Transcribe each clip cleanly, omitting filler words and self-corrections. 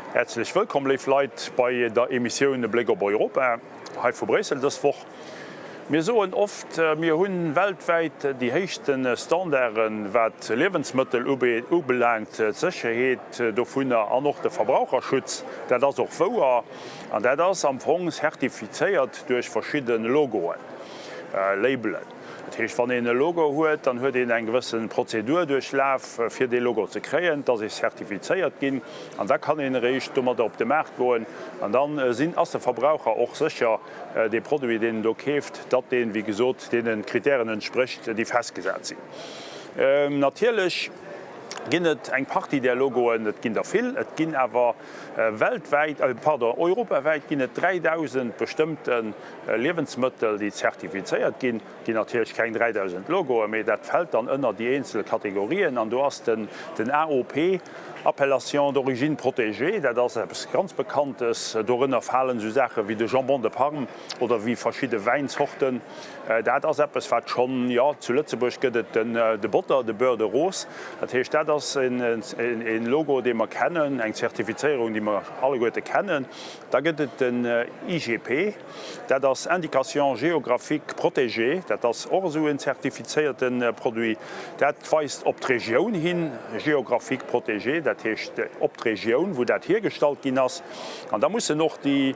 Häerzlech wëllkomm, léif Leit, bei der Emissioun E Bléck op Europa hei vu Bréissel dës Woch. Mir soen oft, mir hu weltwäit déi héichste Standarden, wat Liewensmëttel ubelaangt, d'Sécherheet dovunner an och de Verbraucherschutz. Dat ass och wouer an dat ass am Fong zertifizéiert duerch verschidde Logoen, Labelen. Dat heescht, wann een e Logo huet, dann huet een eng gewësse Prozedur duerchlaf, fir dee Logo ze kréien, et ass ee zertifizéiert ginn an da kann een eréischt domadder op de Maart goen an dann sinn, ass de Verbraucher och sécher, dee Produit, deen en do keeft, datt deen, wéi gesot, deene Kritären entsprécht, déi festgesat sinn. Natierlech ginn et eng Partie där Logoen, et ginn der vill, et ginn awer weltwäit, pardon, europawäit ginn et 3.000 bestëmmte Liewensmëttel, déi zertifizéiert ginn. Et ginn natierlech keng 3.000 Logoen, mee dat fält dann ënner déi eenzel Kategorien. An do ass den AOP, Appellation d'origine protégée, dat ass eppes ganz Bekanntes. Dorënner falen esou Saache wéi de Jambon de Parme oder wéi verschidde Wäinzorten. Dat ass eppes, wat schonn, jo, zu Lëtzebuerg gëtt et de Botter, de Beurre de rose. Dat heescht, dat ass e Logo, dee mer kennen, eng Zertifizéierung, déi mer alleguerte kennen. Da gëtt et den IGP, dat ass Indication géographique protégée, dat ass och esou en zertifizéierte Produit. Dat weist op d'Regioun hin, géographique protégée, dat heescht op d'Regioun, wou dat hiergestallt ginn ass. An da mussen och déi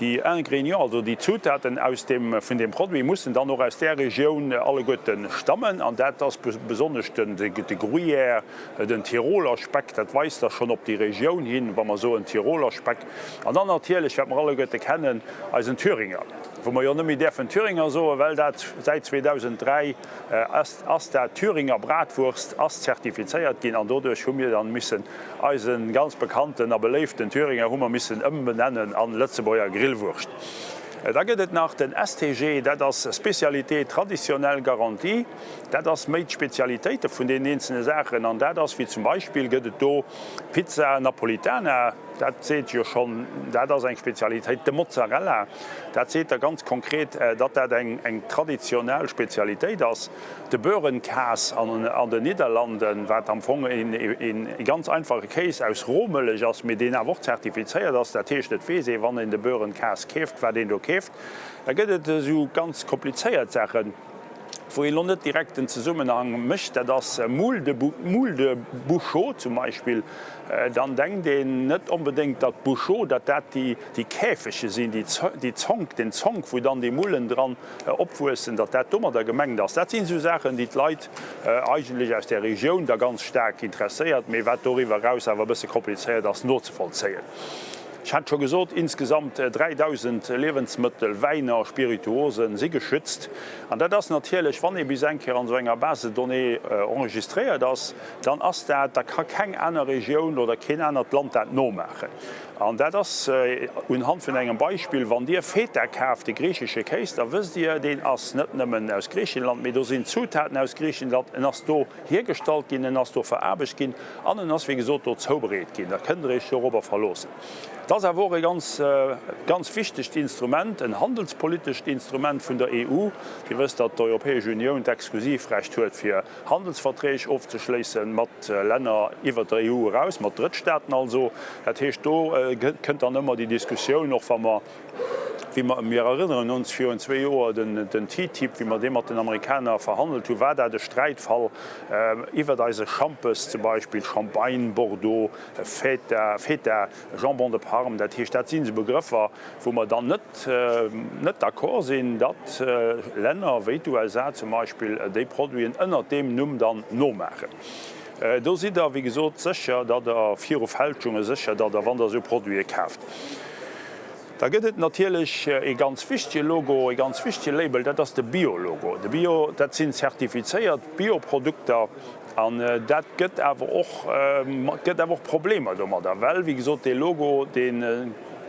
Ingrédients, also déi Zutaten aus deem, vun deem Produit mussen dann och aus där Regioun alleguerte stammen. An dat ass besonnesch de Gruyère, Den Tiroler Speck, dat weist da schonn op déi Regioun hin, wa mer soen Tiroler Speck. An dann natierlech, wat mer alleguerte kennen, eisen Thüringer, wou mer jo net méi däerfen Thüringer soen, well dat säit 2003 ass, ass dat Thüringer Bratwurst ass zertifizéiert ginn an doduerch hu mir dann missen eise ganz bekannten a beléiften Thüringer hu mer missen ëmbenennen an Lëtzebuerger Grillwurscht. Da gëtt et nach den STG, dat ass Spécialité traditionnelle garantie. Dat ass méi d'Spezialitéite vun deenen eenzelne Saachen an dat ass, wéi zum Beispill gëtt et do Pizza Napolitana, dat seet jo schonn, dat ass eng Spezialitéit, de Mozzarella, dat seet da ganz konkret, datt dat eng eng traditionell Spezialitéit ass, de Boerenkaas an an den Nidderlanden, wat am Fong een een ganz einfache Kéis aus Rohmëllech ass, mee deen awer och zertifizéiert ass, dat heescht et weess ee wann een de Boerenkaas keeft, wat een do keeft. Da gëtt et esou ganz komplizéiert Saachen. Wou een elo net direkt den Zesummenhang mécht, dat ass Moule de Moule de Bouchot zum Beispill, dann denkt een net onbedéngt, datt Bouchot, datt dat déi déi Käfege sinn, déi déi Zonk, den Zonk, wou dann déi Mullen dran opwuessen, datt dat domadder gemengt ass. Dat sinn esou Saachen, déi d'Leit eigentlech aus där Regioun da ganz staark interesséiert, mee wat doriwwer eraus awer e bësse komplizéiert ass nozevollzéien. Ech hat scho gesot, insgesamt 3.000 Liewensmëttel, Wäiner, Spirituosen si geschützt. An dat ass natierlech, wann ee bis eng Kéier an esou enger Base de données enregistréiert ass, dann ass dat, da ka keng aner Regioun oder keen anert Land dat nomaachen. An dat ass unhand vun engem Beispill, Wann Dir Feta kaaft, de griichesche Kéis, da wësst Dir, deen ass net nëmmen aus Griichenland, mee do sinn Zutaten aus Griichenland, en ass do hiergestallt ginn, en ass do veraarbecht ginn an en ass, wéi gesot, do zoubereet ginn. Da kënnt Der Iech dorobber verloossen. Et ass awer och e ganz, ganz wichtegt Instrument, en handelspolitescht Instrument vun der EU. Dir wësst, datt d'Europäesch Unioun d'Exklusivrecht huet, fir Handelsverträg ofzeschléisse mat Länner iwwert der EU eraus, mat Drëttstaaten also. Dat heescht, do kënnt dann ëmmer déi Diskussioun, och wa mer, Wéi mer, mir erënneren ons, virun zwee Joer den TTIP, wéi mer dee mat den Amerikaner verhandelt hunn, war dat e Sträitfall iwwert eise Schampes zum Beispill, Champagne, Bordeaux, Feta, Feta, Jambon de Parme. Dat heescht, dat sinn esou Begrëffer, wou mer dann net, net d'accord sinn, datt Länner wéi d'USA zum Beispill déi Produiten ënnert deem Numm dann nomaachen. Do sidd Der, wéi gesot, sécher, datt Der viru Fälschunge sécher, datt Der, wann Der esou Produite kaaft. Da gëtt et natierlech ee ganz wichtege Logo, ee ganz wichtege Label, dat ass de Bio-Logo. De Bio, dat sinn zertifizéiert Bioprodukter an dat gëtt awer och, gëtt awer och Problemer domadder, well, wéi gesot, dee Logo, dee.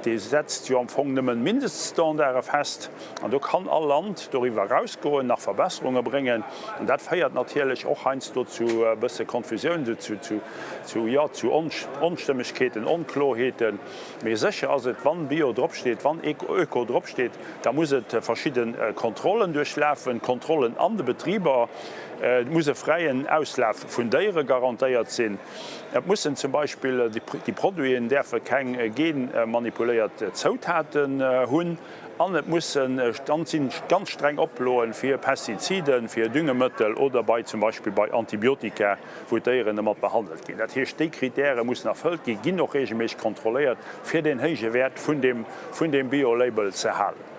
Dee setzt jo am Fong nëmmen Mindeststandarde fest an do kann all Land doriwwer erausgoen, nach Verbesserunge bréngen. An dat féiert natierlech och heiansdo zu e bësse Konfusioun, zu, jo, zu Onstëmmegkeeten, Onkloerheeten. Mee sécher ass et, wann Bio dropsteet, wann Öko dropsteet, da muss et verschidde Kontrollen duerchlafen, Kontrollen an de Betriber. Et muss e fräien Auslaf vun Déiere garantéiert sinn. Et mussen zum Beispill déi Produiten däerfe keng genmanipuléiert Zoutaten hunn an et mussen dann si ganz streng Oploen fir Pestiziden, fir Düngemëttel oder bei zum Beispill bei Antibiotika, wou d'Déieren domat behandelt ginn. Dat heescht, déi Kritäre mussen erfëllt ginn, ginn och reegelméisseg kontrolléiert, fir deen héije Wäert vun deem Bio-Label ze halen.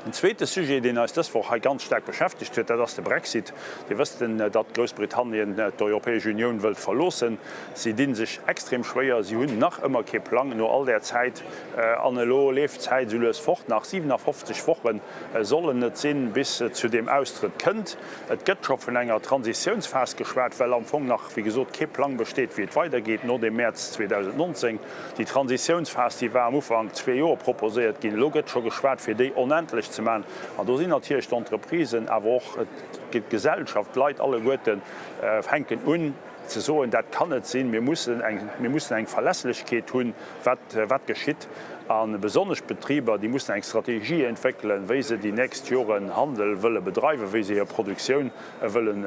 En zweete Sujet, deen eis dës Woch hei ganz staark beschäftegt huet, dat ass de Brexit. Dir wësst, datt Groussbritannien d'Europäesch Unioun wëllt verloossen. Si di sech extrem schwéier. Si hunn nach ëmmer kee Plang no all där Zäit. An elo leeft d'Zäit esou lues fort. Nach 57 Woche sollen et sinn, bis et zu deem Austrëtt kënnt. Et gëtt scho vun enger Transitiounsphas geschwat, well am Fong nach, wéi gesot, kee Plang besteet, wéi et weidergeet no dem Mäerz 2019. Déi Transitiounsphas, déi war am Ufank zwee Joer proposéiert ginn. Elo gëtt scho geschwat, fir déi onendlech ze maachen. An do sinn natierlech d'Entreprisen, awer och d'Gesellschaft, d'Leit alleguerten fänken un ze soen, dat kann net sinn, mir mussen eng, mir mussen eng Verlässlechkeet hunn, wat, wat geschitt. A besonnesch d'Betriber, déi mussen eng Strategie entwéckelen, wéi se déi nächst Joren Handel wëlle bedreiwen, wéi se hir Produktioun wëllen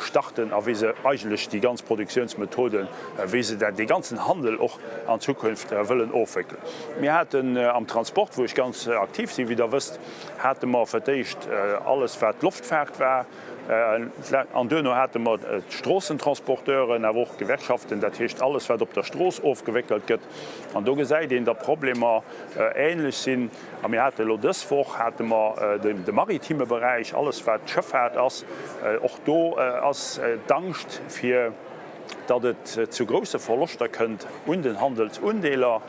starten a wéi se eigentlech déi ganz Produktionsmethoden, wéi se dat, dee ganzen Handel och an Zukunft wëllen ofwéckelen. Mir haten am Transport, wou ech ganz aktiv sinn, wéi Der wësst, hate mer fir d'éischt alles wat Loftfaart war, an duerno hate mer d'Stroossentransporteuren, awer och d'Gewerkschaften, dat heescht alles wat op der Strooss ofgewéckelt gëtt. An do gesäit een, datt d'Problemer ähnlech sinn. A mir hate elo dës Woch hate mer de maritime Beräich, alles wat Schëffaart ass. Och do ass d'Angscht fir datt et zu grousse Verloschter kënnt un den Handelsundeeler,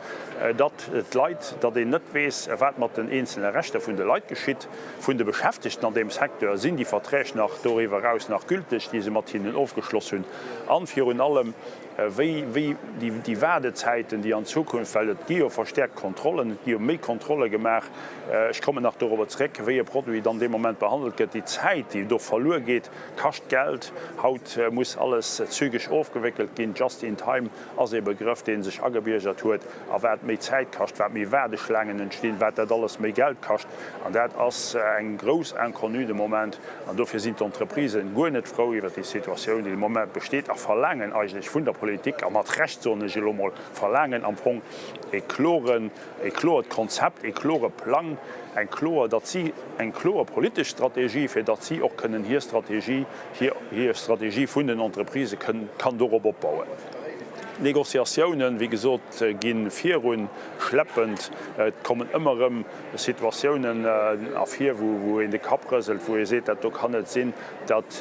datt d'Leit, datt een net weess, wat mat den eenzele Rechter vun de Leit geschitt, vun de Beschäftegten an deem Secteur. Sinn déi Verträg nach doriwwer eraus nach gülteg, déi se mat hinnen ofgeschloss hunn? An virun allem, Wéi wéi déi Waardezäiten, déi an Zukunft, well et gi jo verstäerkt Kontrollen, et gi jo méi Kontrolle gemaach, ech kommen nach dorobber zréck, wéi e Produit dann dee Moment behandelt gëtt, déi Zäit, déi do verluer geet, kascht Geld. Haut muss alles zügeg ofgewéckelt ginn, just in time ass ee Begrëff, dee sech agebiergert huet. A wat méi Zäit kascht, wat méi Waardeschlaangen entstinn, wat dat alles méi Geld kascht. An dat ass eng grouss Inconnue de Moment. An dofir sinn d'Entreprisen guer net frou iwwert déi Situatioun, déi de Moment besteet, a verlaangen eigentlech vun der Politik, a mat Recht soen ech elo mol, verlaangen am Fong e kloren, e kloert Konzept, e klore Plang, eng kloer, datt si eng kloer politesch Strategie, fir datt si och kënnen hir Strategie, hir, hir Strategie vun den Entreprisë kënnen, kann dorop opbauen. D'Négociatiounen, wéi gesot, gi virun, schleppend. Et kommen ëmmer erëm Situatiounen ervir, wou een de Kapp rëselt, wou ee seet, dat do kann net sinn, datt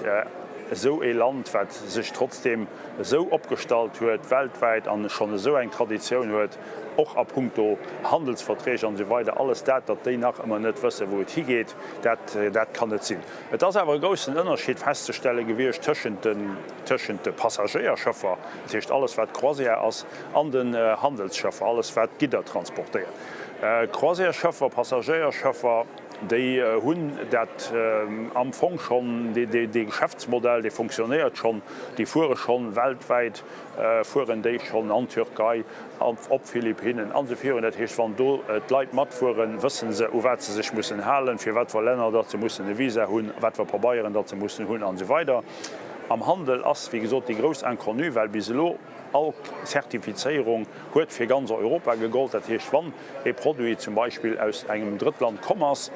esou ee Land, wat sech trotzdeem esou opgestallt huet weltwäit an schonn esou eng Traditioun huet, och a puncto Handelsverträg an esou weider, alles dat, datt déi nach ëmmer net wëssen, wou et higeet. Dat, dat kann net sinn. Et ass awer e groussen Ënnerscheed festzestelle gewiescht tëschent den, tëschent de Passagéierschëffer, dat heescht alles wat Croisière ass, an den Handelsschëffer, alles wat Gidder transportéiert. Croisièresschëffer, Passagéierschëffer, déi hunn dat am Fong schonn, dee Geschäftsmodell, dee fonctionnéiert schonn, déi fuere schonn weltwäit, fueren déi schonn an d'Türkei, op d'Philippinnen an esou virun. Dat heescht, wann do d'Leit matfueren, wësse se, u wat se sech mussen halen, fir wat fir Länner datt se mussen e Visa hunn, wat fir Pabeieren datt se mussen hunn an esou weider. Am Handel ass, wéi gesot, déi grouss Inconnue, well bis elo, All Zertifizéierung huet fir ganz Europa gegollt. Dat heescht, wann e Produit zum Beispill aus engem Drëttland komm ass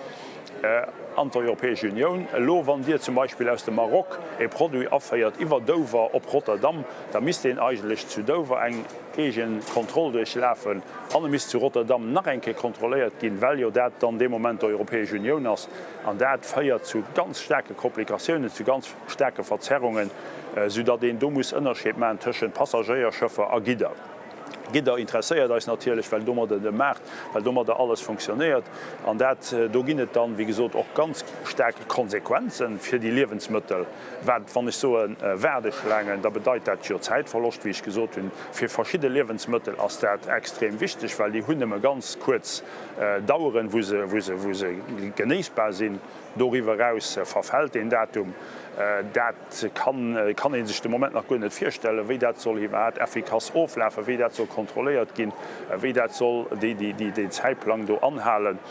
an d'Europäesch Unioun, elo wann Dir zum Beispill aus dem Maroc e Produit aféiert iwwer Dover op Rotterdam, da misst deen eigentlech zu Dover eng eege Kontroll duerchlafen an e misst zu Rotterdam nach eng Kéier kontrolléiert ginn, well jo dat dann dee Moment d'Europäesch Unioun ass. An dat féiert zu ganz staarke Komplikatiounen, zu ganz staarke Verzerrungen, soudatt een do muss Ënnerscheed maachen tëschent Passagéierschëffer a Gidder. Gidder interesséiert eis natierlech, well domadder de Maart, well domadder alles funktionéiert. An dat, do ginn et dann, wéi gesot, och ganz staark Konsequenze fir déi Liewensmëttel. Wat, wann ech soe Waardeschlaangen, da bedeit dat jo Zäitverloscht, wéi ech gesot hunn. Fir verschidde Liewensmëttel ass dat extrem wichteg, well déi hunn nëmme ganz kuerz Daueren, wou se, wou se, wou se genéissbar sinn. Doriwwer eraus verfält deen Datum. Dat kann, kann ee sech de Moment nach guer net virstellen, wéi dat soll iwwerhaapt effikass oflafen, wéi dat soll kontrolléiert ginn, wéi dat soll déi, déi, déi, deen Zäitplang do anhalen.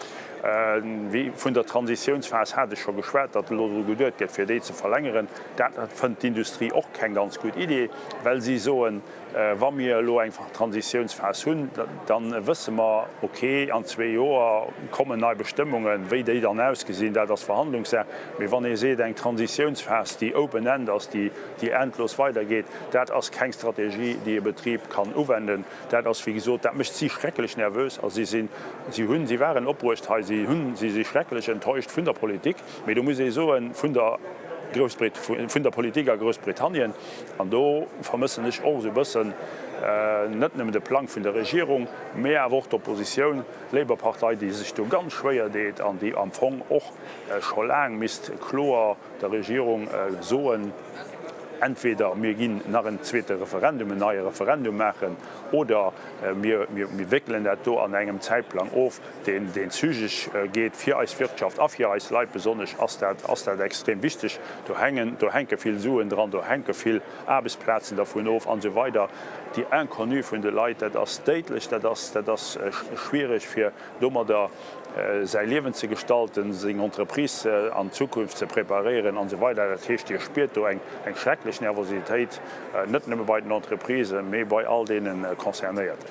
Wéi vun der Transitiounsphas hat ech scho geschwat, datt elo dru geduet gëtt, fir déi ze verlängeren. Dat fënnt d'Industrie och keng ganz gutt Idee, well si soen, Wa mir elo eng Transitiounsphas hunn, da wësse mer, okay, an zwee Joer kommen nei Bestëmmungen. Wéi déi dann ausgesinn, dat ass Verhandlungssaach. Mee wann ee seet, eng Transitiounsphas, déi open end ass, déi endlos weidergeet, dat ass keng Strategie, déi e Betrib kann uwenden. Dat ass, wéi gesot, dat mécht si schrecklech nervös a si sinn, si hunn, si waren opbruecht hei, si hunn, si si schrecklech enttäuscht vun der Politik. Mee do muss ee soen, vun der Groussbrit, vun der Politik a Groussbritannien. An do vermëssen ech och esou e bëssen net nëmmen de Plang vun der Regierung, mä awer och d'Oppositioun, d'Labour-Partei, déi sech do ganz schwéier deet an déi am Fong och scho laang misst kloer der Regierung soen, Entweder mir ginn nach en zweete Referendum, en neie Referendum maachen, oder mir wéckelen dat do an engem Zäitplang of, deen deen zügeg geet. Fir eis Wirtschaft a fir eis Leit besonnesch ass dat ass dat extrem wichteg. Do hängen do hänke vill Suen dran, do hänke vill Aarbechtsplazen dervun of an esou weider. Déi Inconnue vun de Leit, dat ass déidlech, dat ass dat ass schwierig fir domadder säi Liewen ze gestalten, seng Entreprise an d'Zukunft ze preparéieren an esou weider. Dat heescht, Dir spiert do eng eng schrecklech Nervositéit, net nëmme bei den Entreprisen, mee bei all deene Concernéierten.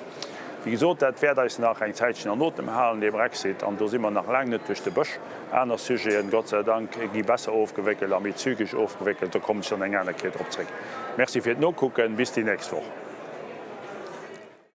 Wéi gesot, dat wäert eis nach eng Zäitchen an Otem halen, dee Brexit, an do si mer nach laang net duerch de Bësch. Aner Sujeten, Gott sei Dank, gi besser ofgewéckelt a méi zügeg ofgewéckelt. Do kommen ech dann eng aner Kéier drop zréck. Merci fir d'Nokucken. Bis déi nächst Woch.